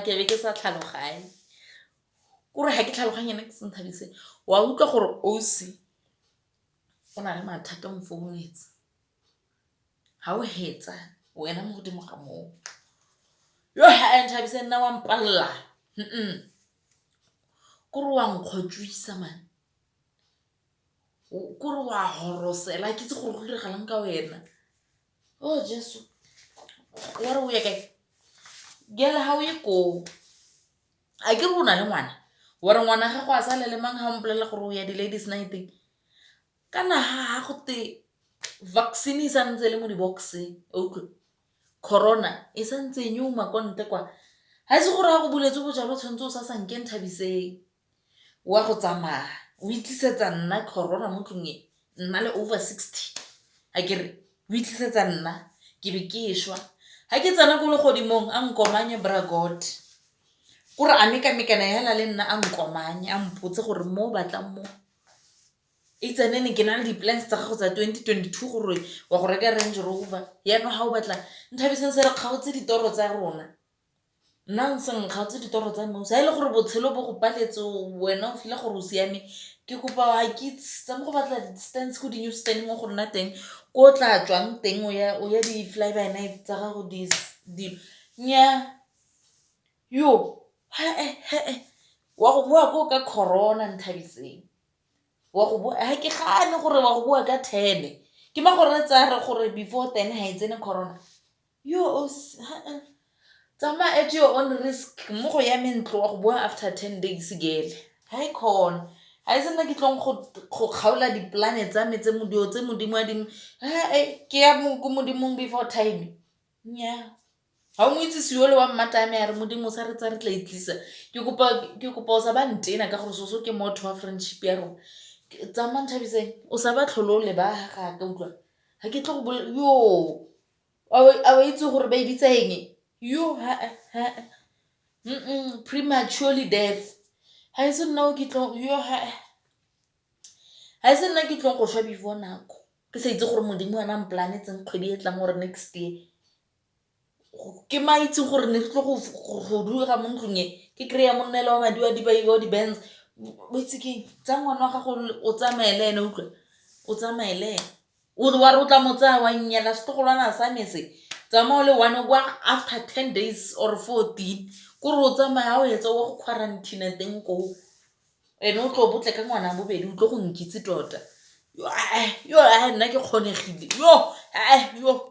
Ke be ke sa tlhaloganye, kore ga ke tlhaloganye ene ke se Nthabiseng. Wa utlwa gore ausi o na le mathata, o mfounetse, ga o hetsa wena mo godimo ga moo. Yoh ae Nthabiseng, nna wa mpalela, kore wa nkgotswisa man, kore wa horosela, ga ke itse gore go diragalang ka wena. Oh Jeso, wa re o ye kae? Girl, ga o ye koo, a ke re o na le ngwana, wa re ngwana gago a sale le mang ga o mpolelela gore o ya di-ladies night-eng? Kana ga go te vaccine e santse e le mo di-box-eng, utlwe corona e santse e nyeuma ko ntle kwa, ga e se gore ga go buletse bojalwa tshwanetse o sa sanke. Nthabiseng, wa go tsamaya o itlisetsa nna corona mo tlong e, nna le over 60, a kere o itlisetsa nna, ke be ke šwa. Ga ke tsena ko legodimong, a nkomanye bra God, kore a mekamekana hela le nna, a nkomanye, a mpotse gore mo o batlang mo e tsenene. Ke na le di-plans tsa gago tsa 2022 gore wa go reka Range Rover, yaanong ga o batla. Nthabiseng, se re kgaotse ditoro tsa rona. Nna se nkgaotse ditoro tsa me. Ga e le gore botshelo bo go paletse, wena o feel-a gore o siame, ke kopa ga ke itse, tsamaya go batla distance ko di-newsstand mo go nna teng, ko o tla tswang teng, o ya di-fly by night tsa gago dilo. Nnyaa, yo he he, wa go boa ko ka corona. Nthabiseng, wa go boa, ga ke gane gore wa go boa ka 10, ke ma gore re tsaya re gore before 10 ga e tsene corona. Yo, tsamaya at your own risk. Mo go ya mentlo, wa go boa after 10 days, girl, ga e khona. Ga e se nna ke tlong go kgaola di-plan-e tsa me tse dilo tse Modimo a ding ke ya ko Modimong before time. Nnyaa, ga o mo itsise yole wa mmatame a re Modimo sa re tsa re tla itlisa. Ke kopa o sa ba ntena ka gore soso ke motho wa friendship ya rona. Tsamaya, Nthabiseng, o sa ba tlhole o leba ga ka utlwa, ga ke tlo go yo a wa itse gore ba e bitsa eng. Yo ha ha, prematurely death, ga e se nna o ke tlo yo ha, ga e se nna ke tlong go šwa before nako, ke sa itse gore Modimo ana mplanetseng kgwedi e tlang gore next year. Ke ma itse gore ne re tlo go duega mo ntlong e, ke kry-a monna ele wa madi wa dibai wa di-Benz. O itse keng, tsa ngwana wa gago o tsamaye le ene, utlwa, o tsamaye le ene, o wa re o tla mo tsaya wa nnyela setlogolwana sa me se. Tsamaya o le one, o boa after 10 days or 14, kore o tsamaya o etsa wa go quarantine teng koo, ene o tlo botle ka ngwana bobedi, o tlo go nkitse tota. Yo, nna ke kgonegile yo yo.